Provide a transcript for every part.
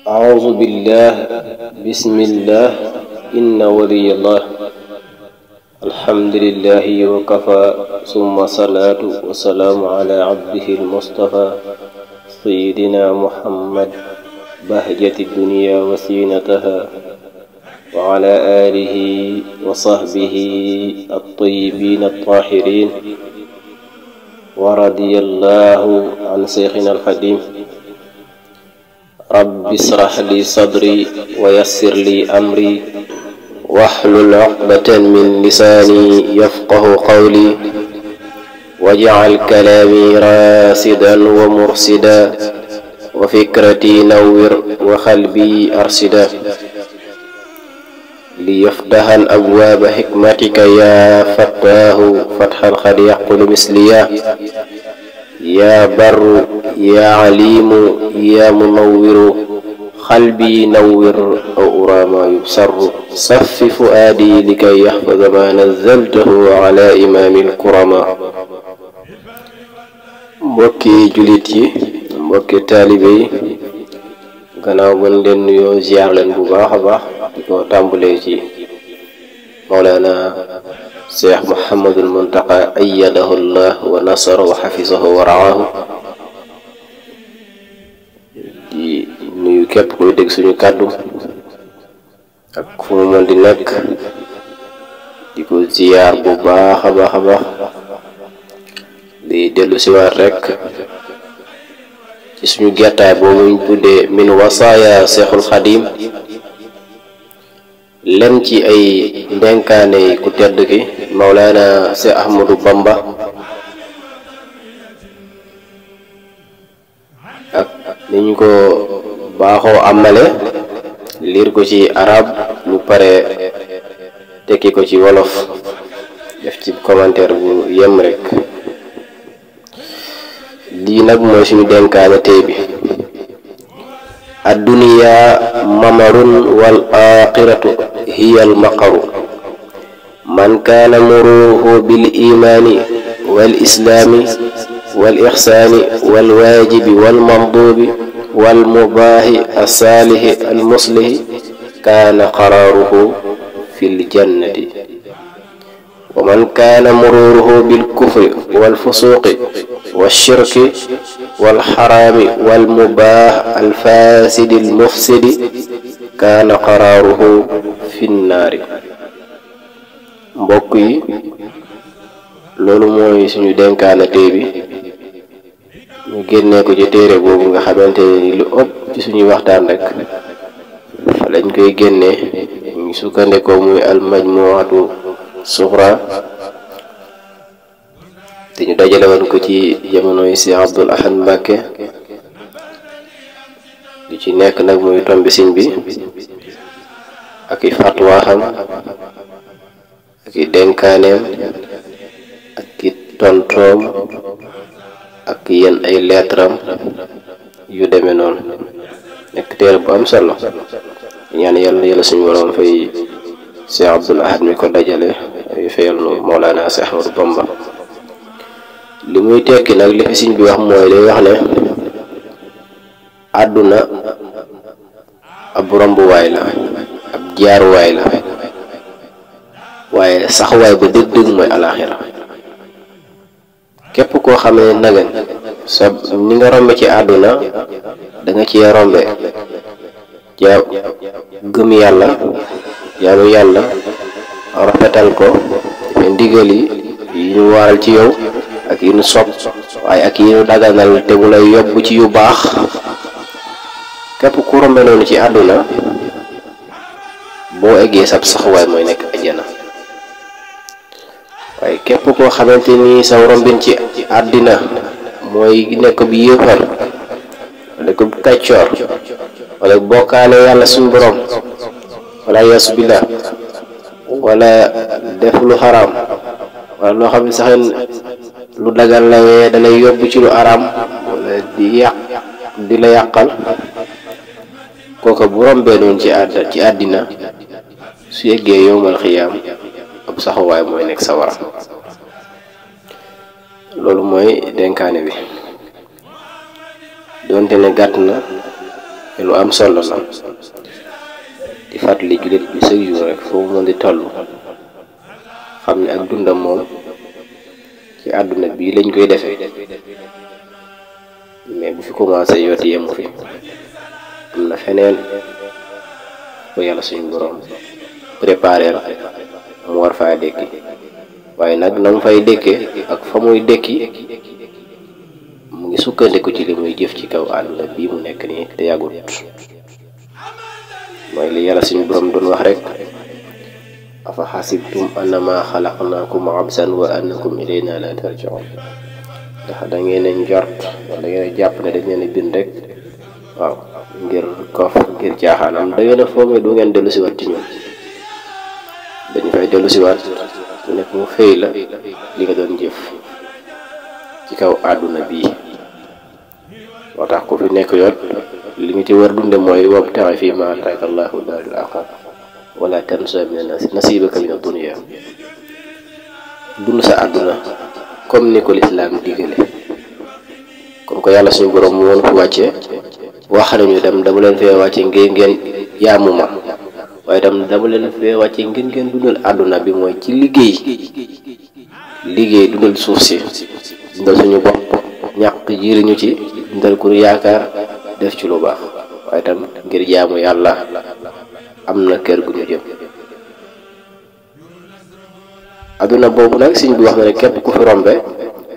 أعوذ بالله بسم الله إن ولي الله الحمد لله وكفى ثم صلاة وسلام على عبده المصطفى سيدنا محمد بهجة الدنيا وزينتها وعلى آله وصحبه الطيبين الطاهرين ورضي الله عن شيخنا الخديم رب اشرح لي صدري ويسر لي أمري واحلل عقدة من لساني يفقه قولي واجعل كلامي راسدا ومرسدا وفكرتي نور وقلبي أرشدا ليفتح الأبواب حكمتك يا فتاه فتحا قد يقول مثليا يا بر يا عليم يا منور قلبي نور أو أرى ما يبصر صف فؤادي لكي يحفظ ما نزلته على إمام الكرماء. mbokki julit yi mbokki taalibe yi gannaaw bañ leen nuyoo ziar leen bu baax a baax di ko tàmbalee ci Mawlana Cheikh Mouhamadul Muntaqa ayyadahu llah wa nasara wa xafisahu wa raahu. di nuyu képp kuy dégg suñu kàddu ak fu mu mën di nekk di ko ziar bu baax a baax a baax di dellu siwaat rek ci suñu gertaay boobu ñu tuddee min wasaaya Seexul Xadim len ci ay ndenkaane ku tedd ki Mawlana Seex Ahmadu Bamba ak ni ñu ko baaxoo amale liir ko ci arab ñu pare tekki ko ci wolof def ci commentaire bu yem rek. lii nag mooy suñu denkaane tey bi adduniya mamarun wal axiratu hiya al maqaru man kaana muruhu bil imaani wal islaami wal ixsaani wal waajibi wal mamduubi wal mubaahi assaalihi al muslihi kaana qaraaruhu fil jannati wa man kaana mururuhu bil kufri wal fusuqi wal shirki wal xaraami wal mubaah al faasidi al mufsidi kaana qaraaruhu fin naari. mbokk yi loolu mooy suñu denkaana tey bi ñu génnee ko ci téere boobu nga xamante ni lu ëpp ci suñuy waxtaan rek fa lañ koy génnee ñu sukkandikoo muy al majmuatu suxra te ñu dajale woon ko ci jamonoy si Abdul Ahad Mbàkke li ci nekk nag muy tombi siñ bi ak i fatwaaxam ak i denkaaneem ak i tontoom ak yenn ay leetaram yu demee noonu nekk téere bu am solo ñaan yàlla suñu waroon fay si Abdul Ahad mi ko dajale fayal nu Mawlana Seex Ahmadu Bamba. li muy tekki nag li fi siñ bi wax mooy day wax ne àdduna ab rombuwaay la ab jaaruwaay la waaye saxwaay ba dëgg-dëgg mooy alaxira. képp koo xamee nagan sa ni nga rombe ci àdduna da nga ci rombe ja gëm yàlla jaamu yàlla rafetal ko ndigal yi ñu waral ci yow ak yi ñu sopp waaye ak yi ñu daganal te mu lay yóbbu ci yu baax. képp ku rombe noonu ci àdduna boo eggee sab saxuwaay mooy nekk ajjana. waaye képp koo xamante ni sa rombin ci àddina mooy nekk bi yéefar wala ko kàccoor wala bokkaale yàlla suñu borom wala yaasu billah wala def lu xaraam wala loo xam ne sax lu dagal la wee dalay yóbbu ci lu araam wala di la yàqal kooka bu rombee noonu ci àddina su yeggee yowmal xiyaam ab saxuwaay mooy nekk sawara. loolu mooy denkaane bi doonte ne gàtt na lu am solo la di fàttali jullit bi chaque jour rek foo mën di toll xam ne ak dundam moom ci àdduna bii lañ koy defee mais bu fi commencé yooti yemu fi am na feneen ko yàlla suñu borom préparé la mu war faa dekki waaye nag na mu fay dekkee ak fa muy dekki mu ngi sukkandiku ci li muy jëf ci kaw àdduna bii mu nekk nii te yàggut mooy li yàlla suñu borom doon wax rek afa xasibtum annama xalaqnaakum absan wa annakum ilayna la tarji'un ndax da ngeen a njort wala da ngeen a jàpp ne dañ leen a bind rek waaw ngir kof ngir caaxaanam da ngeen a foog du ngeen dellu si waat ci ñun dañu fay dellu si waat mu nekk mu fay la li nga doon jëf ci kaw àdduna bii moo tax ku fi nekk yoon li nga ci war dunde mooy wabtaxi fii maa ataaka Allahu daaral aaxira wala tansa mina nasiibaka mina dunya dund sa àdduna comme ni ko lislaam digale comme ko yàlla suñu borom mu woon fi wàcce wax nañu dem dama leen fee wàcce ngeen yaamu ma waaye tam dama leen fee wàcce ngeen dundal àdduna bi mooy ci liggéey dundal suuf si dundal suñu bopp ñàkk jiriñu ci dundal ku yaakaar def ci lu baax waaye tam ngir jaamu yàlla am na kër gu ñu jëm àdduna boobu nag sëñ bi wax na ne képp ku fi rombe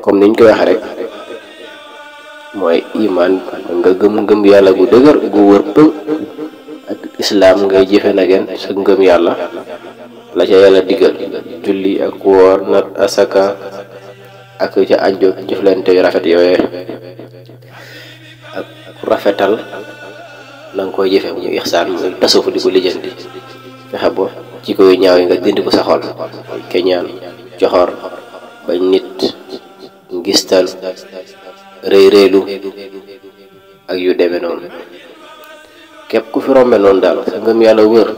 comme niñ koy waxee rek mooy iman nga gëm yàlla gu dëgër gu wër pëng ak islaam ngay jëfe na gen sa ngëm yàlla la ca yàlla digal julli ak woor nat asaka ak ca ajjo jëflante yu rafet yooye ak rafetal na nga koy jëfe mu ixsaan muy tasawuf di ko lijjanti fexe ba ci koy ñaaw yi nga dindi ko sa xol keñaan joxor bañ nit ngistal réylu ak yu demee noonu képp ku fi rombe noonu daal sa ngëm yàlla wër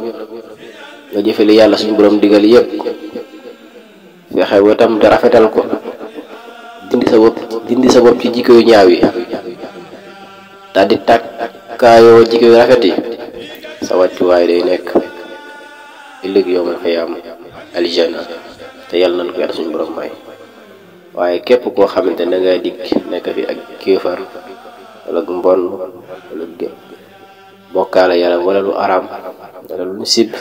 nga jëfe li yàlla suñu borom digal yépp fexe ba tam te rafetal ko dindi sa bopp ci jikko yu ñaaw yi daal di tàkkaayoo jikko yu rafet yi sa wàccuwaay day nekk ëllëg yawmal qiyaama aljana te yàlla nañ ko yàlla suñu borom may waaye képp koo xamante ne dangay dikk nekk fi ak kéefar wala mbon wala bokkaale yàlla wala lu araam wala lu ñu sib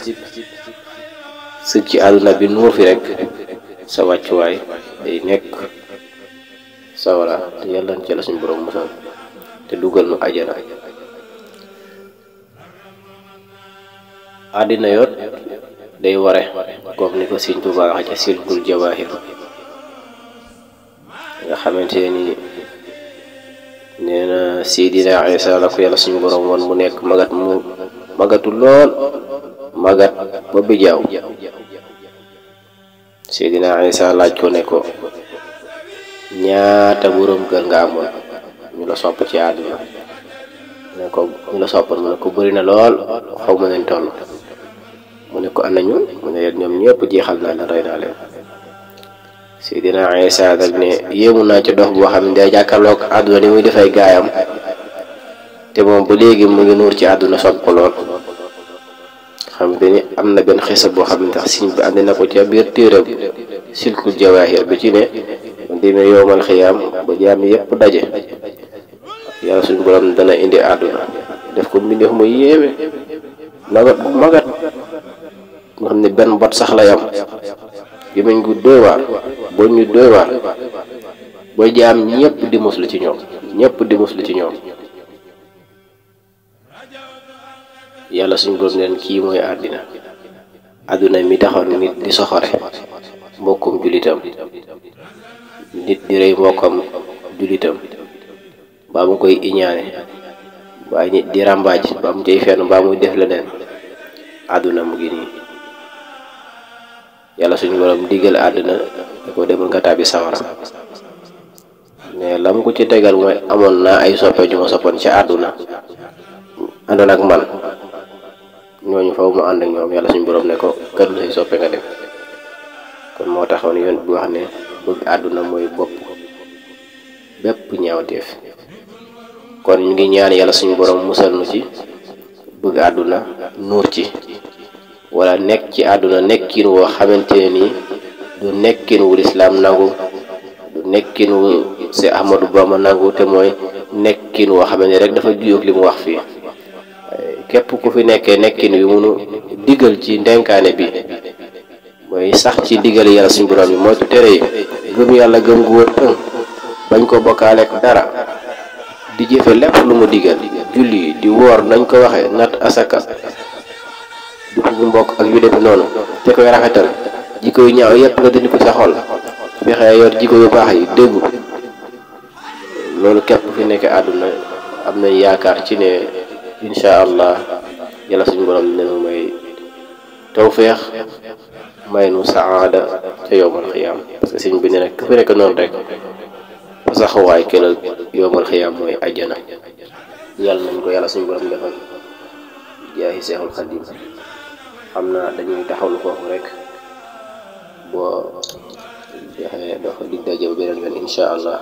sëg ci àdduna bi nuur fi rek sa wàccuwaay day nekk sawara te yàlla nañ ci yàlla suñu borom musal te dugal nu ajana àddina yoot day ware comme ni ko Sëñ Tuubaa waxe ca Silkul Jawaahir nga xamante ni nee na Seydina Isa la ko yàlla suñu borom woon mu nekk magatu lool magat ba bijaaw Seydina Isa laaj ko ne ko ñaata borom kër nga amoon ñu la sopp ci àdduna ne ko ñu la soppal mu ne ko bëri na lool xaw ma leen toll mu ne ko anañu mu ne leen ñoom ñëpp jeexal naa leen rey naa leen Seydina Isa dal ne yéemu naa ci dox boo xam ne day jàkkaarloog àdduna ni muy defay gaayam te moom ba léegi mu ngi nuur ci àdduna sopp ko lool xam te ni am na benn xisa boo xam ne tax siñ bi andi na ko ca biir téere Silkul Jawaahir bi ci ne man demee yowmal xiyaam ba jaam yépp daje yàlla suñu borom dana indi àdduna def ko mbindeef mu yéeme magat nga xam ne benn bot sax la yam gémmiñ gu doy waar boo ñu doy waar booy jaam ñëpp di muslu ci ñoom yàlla suñu borom leen kii mooy àdduna mi taxoon nit di soxore mbokkum julitam nit di rey mbokkam julitam mbaa mu koy iñaane waaye nit di ràmbaaj ba mu cay fenn mbaa muy def leneen àdduna mu ngi nii yàlla suñu borom digal àdduna da ko demal nga tàbbi sawara mais lam ko ci tegal mooy amoon naa ay soppe ñu ma soppoon ci àdduna àndoon ak man ñooñu faw mu ànd ak ñoom yàlla suñu borom ne ko kaddu say soppe nga dem kon moo taxoon yoon bi wax ne bëgg àdduna mooy bopp bépp ñaawteef kon ñu ngi ñaan yàlla suñu borom musal nu ci bëgg àdduna nuur ci wala nekk ci àdduna nekkin woo xamante ne nii du nekkin wu lislaam nangu du nekkin wu si Ahmadu Bamba nangu te mooy nekkin woo xamante ne rek dafa juyoog li mu wax fii képp ku fi nekkee nekkin wi munu digal ci ndenkaane bi mooy sax ci digal yàlla suñu borom bi moytu tere yi gëm yàlla gëm gu wër bañ ko bokkaaleek dara di jëfe lépp lu mu digal julli di woor nañ ko waxe nat asaka du bu mbokk ak yu def noonu te koy rafetal jikko yu ñaaw yépp nga dindi ko sa xol fexe yor jikko yu baax yi déggu loolu képp fi nekk àdduna am nañ yaakaar ci ne insha allah yàlla suñu borom ne may tawfeex may nu saada ca yowmal xiyaam parce que sëñ bi ne nag ku fi nekk noonu rek ba saxawaay këlal yowmal xiyaam mooy àjjana yàlla nañ ko yàlla suñu borom defal jaahi seexul xadim xam naa dañuy taxawlu foofu rek boo joxe dox dig daje ba beneen yoon insha allah